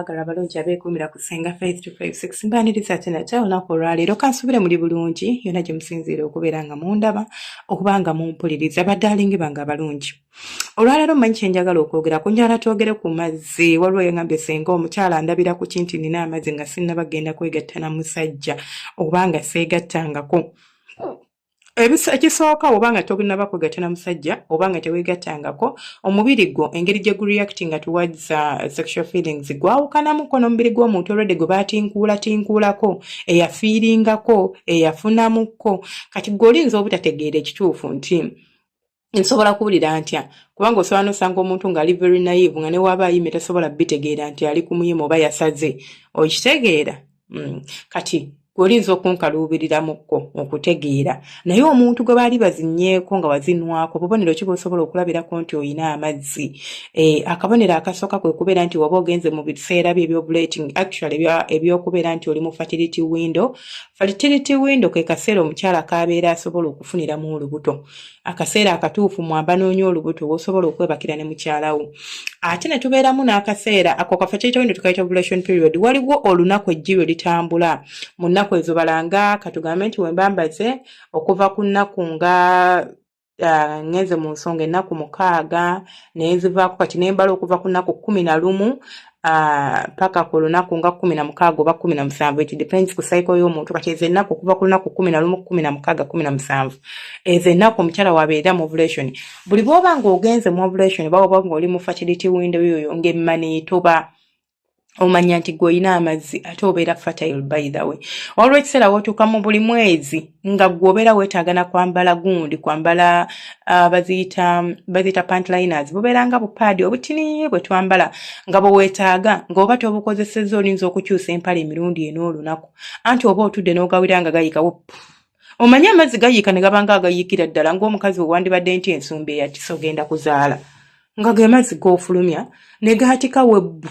Abaagalwa abalungi abeekuumira ku Ssenga Faith 256, mbaniriza ate nate olunaku olwaleero. Kansubire muli bulungi yonna gye musinziira okubeera nga mundaba okuba nga mumpuliriza. Badaalingi bange abalungi, olwaleero mmanyi kye njagala okwogerako. Njagala twogere ku mazzi. Waliwo yangambye, "Senga, omukyala ndabira ku ki nti nina amazzi nga sinnaba genda kwegatta na musajja oba nga seegattangako?" Ekisooka, oba nga tognaba kwegatta na musajja oba nga teweegattangako, omubiri gwo engeri gye gureactinga towards sexual feelings gwawukanamuko n'omubiri gw'omuntu olwedde gwe batinkuulatinkuulako, eyafiiringako, eyafunamuko. Kati gwe olinza obutategeera ekituufu nti nsobola kuwulira ntya, kubanga osobola nosanga omuntu ng'ali very naive, nga ne waaba ayimye tasobola bitegeera nti ali ku muyima oba yasaze. Okitegeera? Kati gweolinza okunkaluubiriramukko okutegeera, naye omuntu gwe baali bazinyeeko nga wazinwako, bubonero ki bwosobola okulabirako nti oyina amazzi? Akabonero akasooka kwe kubeera nti waba ogenze mu biseera bye ebyovulating, actually ebyokubeera nti oli mu fertility window. Fertility window ke kaseera omukyala kabeera asobola okufuniramu olubuto, akaseera akatuufu mwamba noonya olubuto wosobola okwebakira ne mukyalawo. Ate ne tubeeramu n'akaseera ako ka fertility window tukayita ovulation period. Waliwo olunaku eggi lwe litambula mu nnaku ezo. Balanga katugambe nti wembambaze okuva ku nnaku nga ngenze mu nsonga ennaku 6 nenzivaako, kati nembala okuva ku nnaku 11 paka ku lunaku nga 16 oba 17. It depends ku cycle y'omuntu. Kati ezo ennaku okuva ku lunaku 11, 16, 17, ezo ennaku omukyala wabeera mu ovulation. Buli bw'oba ng'ogenze mu ovulation oba oba ng'oli mu fertility window yoyo ng'emmana etoba, omanya nti gwe olina amazzi ate obeera fertile. By the way, waliwo ekiseera wootuuka mu buli mwezi nga gwe obeera weetaaga na kwambala gundi, kwambala baziyita panty liners. Bubeera nga bupaadi obutini bwe twambala nga bwe weetaaga, ng'oba tobukozesezza olinza okukyusa empale emirundi ena olunaku, anti oba otudde n'ogawira nga gayiikawo. Omanye amazzi gayiika ne gabanga agayiikira ddala ng'omukazi we wandibadde nti ensumbi eyatisa ogenda kuzaala, nga ge mazzi g'ofulumya ne gaatika webbu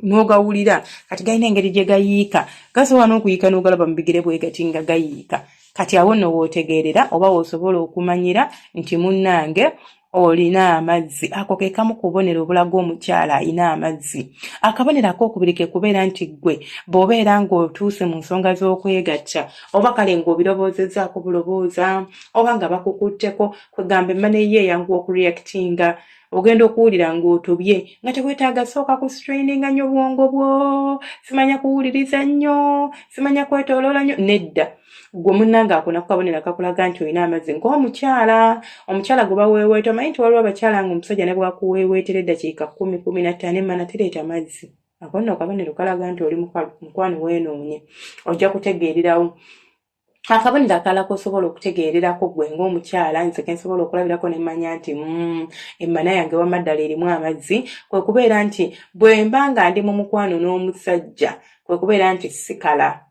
n'ogawulira. Kati galina engeri gye gayiika, gasobola n'okuyiika n'ogalaba mu bigere bwe gati nga gayiika. Kati awo nno w'otegeerera oba w'osobola okumanyira nti munnange olina amazzi. Ako ke kamu ku bubonero obulaga omukyala alina amazzi. Akabonero akookubiri ke kubeera nti ggwe bw'obeera ng'otuuse mu nsonga z'okwegatta, oba kale ng'obirowoozezzaako bulowooza, oba nga bakukutteko, kwegamba emmana eyo eyanguwa okureactinga. Ogenda okuwulira ng'otobye nga teweetaaga sooka ku straininga nnyo bwongo bwo, simanya kuwuliriza nnyo, simanya kwetooloola nnyo. Nedda, gwe munnange, ako nako kabonero akakulaga nti olina amazzi ng'omukyala. Omukyala gwe baweeweeta, omanyi nti waliwo abakyala nga omusajja ne bwakuweeweetera eddakiika 10, 15, emmana tereeta mazzi. Ako nno kabonero kalaga nti oli mukwano, weenoonye, ojja kutegeererawo. Akabonero akalala kosobola okutegeererako gwe ng'omukyala, nze ke nsobola okulabirako ne mmanya nti emmana yange wamma ddala erimu amazzi, kwe kubeera nti bwe mba nga ndi mu mukwano n'omusajja, kwe kubeera nti sikala.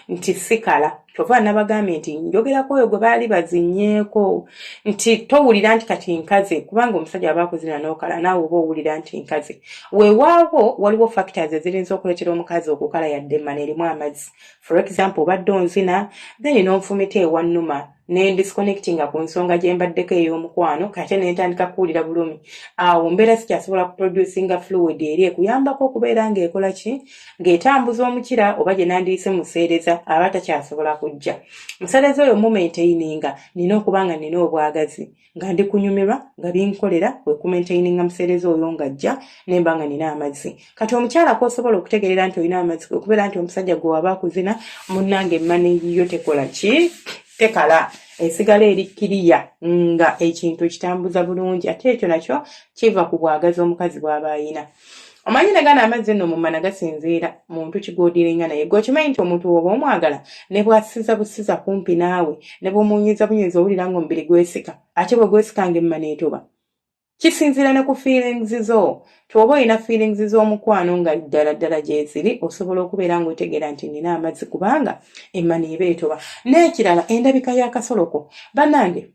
Nti sikala. Kyova nabagambye nti njogerako oyo gwe baali bazinyeeko, nti towulira nti kati nkaze, kubanga omusajja aba akuzina n'okala, naawe oba owulira nti nkaze. Weewaawo waliwo factors ezirinza okuleetera omukazi okukala yadde emmana erimu amazzi. For example, obadde onzina, then n'onfumita ewannuma, nendisconnectinga ku nsonga gye mbaddeko ey'omukwano, kate nentandika kuwulira bulumi. Awo mbeera sikyasobola kuproducinga fluid eri ekuyambako okubeera ng'ekola ki, ng'etambuza omukira, oba gye nandiyise museereza, aba takyasobola kujja museereza oyo mumaintaininga. Nina okuba nga nina obwagazi, nga ndi kunyumirwa, nga binkolera kwe kumaintaininga museereza oyo ng'ajja, nemba nga nina amazzi. Kati omukyala kwosobola okutegeerera nti olina amazzi kwe kubeera nti omusajja gwe waba akuzina, munnange, emmana eyiyo tekola ki, tekala, esigala eri kiriya nga ekintu kitambuza bulungi. Ate ekyo nakyo kiva ku bwagazi omukazi bw'aba ayina. Omanyi negana amazzi nno mumana gasinziira muntu kigodiringa, naye gwe okimanyi nti omuntu woba omwagala, ne bwasiza busiza kumpi naawe, ne bwomunyiza bunyiza, owulira nga omubiri gwesika, ate bwe gwesika nga emmana etoba. Kisinziira ne ku feelings zo. Twoba olina feelings z'omukwano nga ddala ddala gyeziri, osobola okubeera ng'otegeera nti nina amazzi, kubanga emmana eba etoba. N'ekirala, endabika y'akasoloko. Bannange,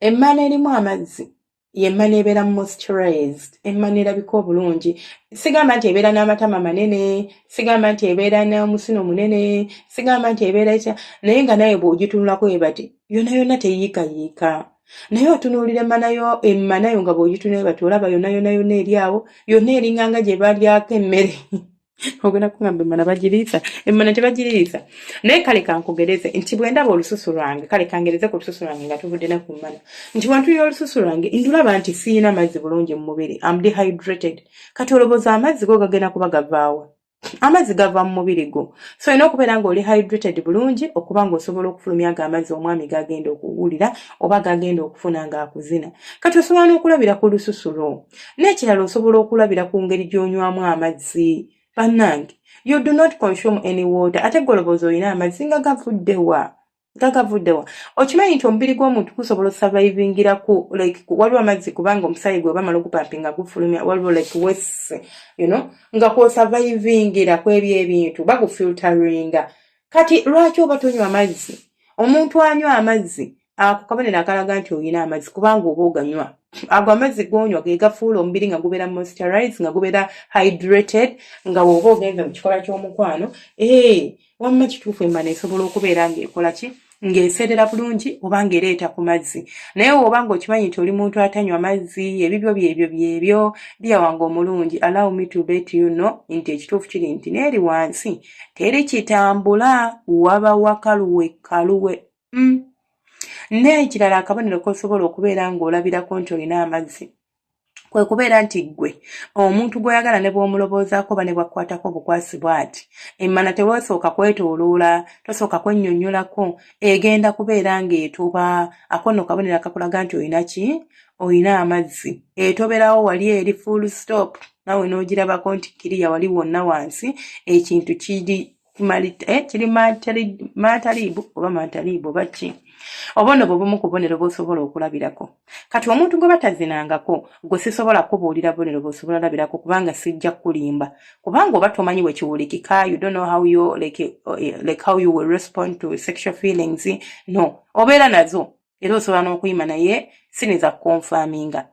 emmana erimu amazzi yemmana ebeera moisturized, emmana erabika obulungi. Sigamba nti ebeera n'amatama manene, sigamba nti ebeera n'omusino munene, sigamba nti ebeera etya, naye nga naye bw'ogitunulako ebati yonna yonna teyiikayiika. Naye otunuulira emmana yo, emmana yo nga bw'ogitunula bati olaba yonna yonna yonna eri awo yonna eringanga gye balyako emmere. Ogenda kugamba emmana bagiriisa? Emmana tebagiriisa. Naye kale kankugereze nti bwe ndaba olususu lwange, kale kangereze ku lususu lwange nga tuvudde ne ku mmana, nti bwentulira olususu lwange ndulaba nti siyina mazzi bulungi mu mubiri, am dehydrated. Kati olowooza amazzi go gagenda kuba gavaawa? Amazzi gava mu mubiri gwo, so olina okubeera ng'oli hydrated bulungi okuba ng'osobola okufulumya ago amazzi omwami gagenda okuwulira oba gagenda okufuna ng'akuzina. Kati osobola n'okulabira ku lususu lwo. N'ekirala, osobola okulabira ku ngeri gy'onywamu amazzi. Bannange, you do not consume any water, ate golobooza olina amazzi nga gavuddewa, nga gavuddewa? Okimanyi nti omubiri gw'omuntu gusobola osurvivingira ku like waliwo amazzi, kubanga omusaayi gwe bamala ogupampinga gufulumya, waliwo like waste, nga kwosurvivingira kwebyo ebintu bagufilteringa. Kati lwaki oba tonywa amazzi? Omuntu anywa amazzi, ako kabonero akalaga nti olina amazzi, kubanga oba oganywa. Ago amazzi gonywa ge gafuula omubiri nga gubeera moisturize, nga gubeera hydrated, nga woba ogenze mu kikolwa ky'omukwano, ee wamma kituufu, emmana esobola okubeera ng'ekola ki, ng'eserera bulungi oba ng'ereeta ku mazzi. Naye woba ng'okimanyi nti oli muntu atanywa mazzi, ebibyo byebyo byebyo, dear wange omulungi, allow me to let you know nti ekituufu kiri nti neeri wansi teri kitambula, waba wakaluwe kaluwe. N'ekirala, akabonero k'osobola okubeera ng'olabirako nti olina amazzi kwe kubeera nti ggwe omuntu gw'oyagala ne bw'omuloboozaako oba ne bwakkwatako obukwasi bw'ati, emmana teweesooka kwetooloola, tosooka kwennyonnyolako, egenda kubeera ng'etoba. Ako nno kabonero akakulaga nti olina ki? Olina amazzi. Etoberawo wali eri full stop, naawe n'ogirabako nti kiriya wali wonna wansi ekintu kiri kiri mataliibu oba mataliibu oba ki. Oba nno bwe bumu ku bubonero bw'osobola okulabirako. Kati omuntu gwe batazinangako, gwe sisobola kubuulira bubonero bw'osobola olabirako, kubanga sijja kukulimba, kubanga oba tomanyi bwe kiwulikika. You don't know how you like how you will respond to sexual feelings. No, obeera nazo era osobola n'okuyima, naye siniza kuconfirminga.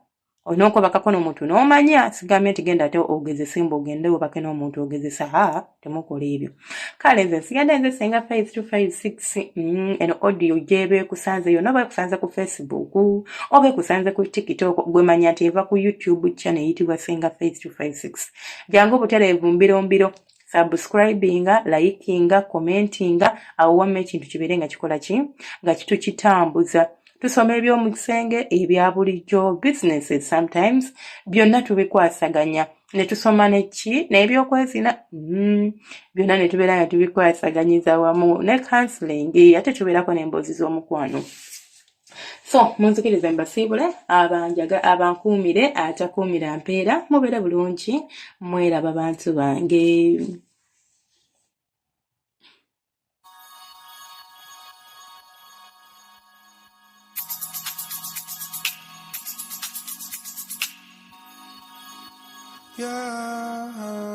Olina okwebakako n'omuntu n'omanya. Sigambye nti genda ate ogezese, mbu ogende webake n'omuntu ogezesa. Ha, temukola ebyo. Kale nze nsigadde nze Senga 5256. Eno audio gyeba ekusanze yonna, oba ekusanze ku Facebook oba ekusanze ku TikTok, gwe manya nti eva ku YouTube channel eyitibwa Senga 5256. Jangu obutereevu mbiro mbiro, subscribinga, likinga, commentinga awo, wamma ekintu kibeere nga kikola ki, nga kitukitambuza. Tusoma eby'omu kisenge, ebya bulijjo, businesses, sometimes byonna tubikwasaganya ne tusoma neki n'ebyokwezina, byonna ne tubeera nga tubikwasaganyiza wamu ne counseling, ate tubeerako n'emboozi z'omukwano. So munzikirize mbasiibule, abanjaga abankuumire, atakuumira mpeera. Mubeere bulungi, mweraba bantu bange. Yeah.